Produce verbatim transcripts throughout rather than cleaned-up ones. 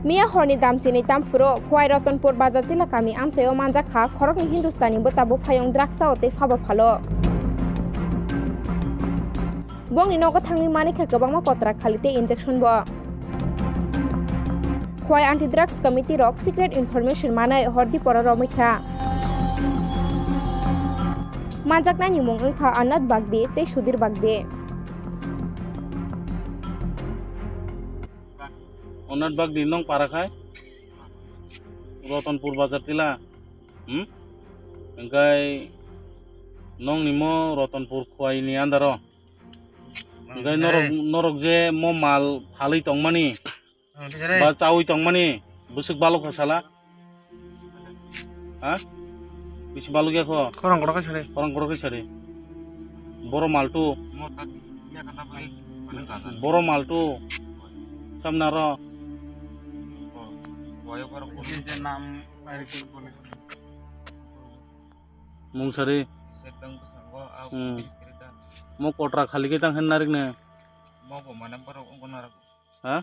Miya horni damchini tamphuro Khowai Ratanpur Bazar Tila kami amchaio manjak kha khoroknwi Hindustani bwta buphayung drugs o tei phaba phalo. Bongni nogo thangwi manikha kwbangma kotra khali tei injection bo. Khowai Anti Drugs Committee rok secret information manwi hor dipora romwi kha. Manjaknaini mung wngkha Anat Bagdi tei Sudhir Bagdi. Onat Bagdi nong para khai? Ratanpur Bazar Tila. Hmm? Engkai nong nimo Ratanpur Khowai ni andaro. Engkai norok, norok je mo mal phalwi tongmani. Ba chawi tongmani. Bwswk balok kha sala. Ha? Bisi balukya kho? Khorang kotor khe sari. Khorang kotor khe sari. Boro maltu. Boro maltu. Samna ro. Mung sari. Hmm. Mo kotra khali khe tang khe narik ne. Ha?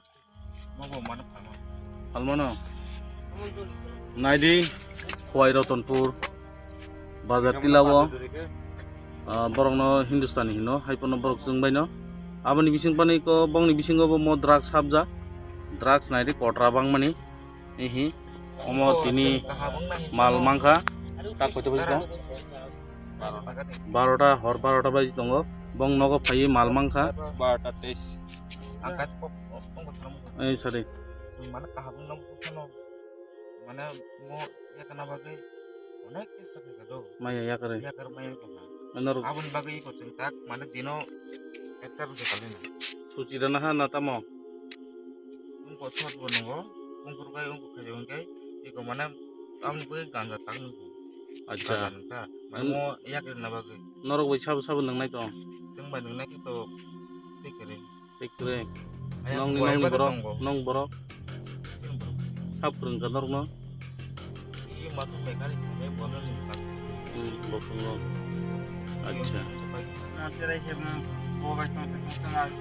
Phalmano. Naidi, Khowai Ratanpur, Bazar Tila o, ah, borokno Hindustani hino, hai phano borok chwng baino. Aboni bising pani ko, bongni bisingo bo mo drugs hapjak, drugs naidi kotra bangmani, ihi, omo tini mal mangkha, tak koito baji tong? Barota, hor barota baji tongo, bong nogo phaiwi mal mangkha. Barota teis. Ang kaisa kok, kok, kok, kok, Ei, sari. Mane kaham wngna buphano, mane mo yakna bagwi onek chesta khaikha do. Maya yakar. Yakar maya tongkha. Norok aboni bagwi iko chwng tak, mane dino ekta rwkhe kalina. Suchi rana ha na tamo? Wngkha sot bo nungo, wngkha rwkhe wngkha khayo hwnkhe iko mane aboni bagwi ganja tak nungkha. Acha. Ganja nungkha. Mane mo yakar na bagwi. Norok bai sabo sabo nungnai tong? Chwng bai nungnai khe to tei kwrwi. Tei kwrwi. Ayang nongni, buai nongni ba borok, tongo. Nong borok. Sini borok. Sab kwrwng ka norokno? Ih, matung mechanic ni bono ni tak. Hmm, bo phungo. Acha. Nanti rai ke mo, bo bai tong tong tong tong.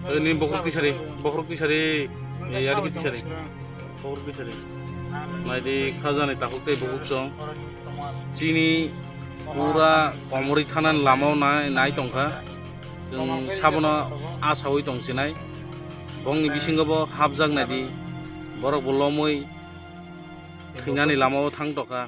Eh, ni bokhorok tisari, bokhorok tisari. Eh, yar ki tisari. Bokhorok tisari. Naidi khajani takhuk tei bukhuk song. Chini pura Komori thanani lamao nai, nai tongkha. Chwng sabono asaui tongsinai. Bongni bisingo bo hapjak naidi. Borok bo lomwi thwinani lamao thang tokha.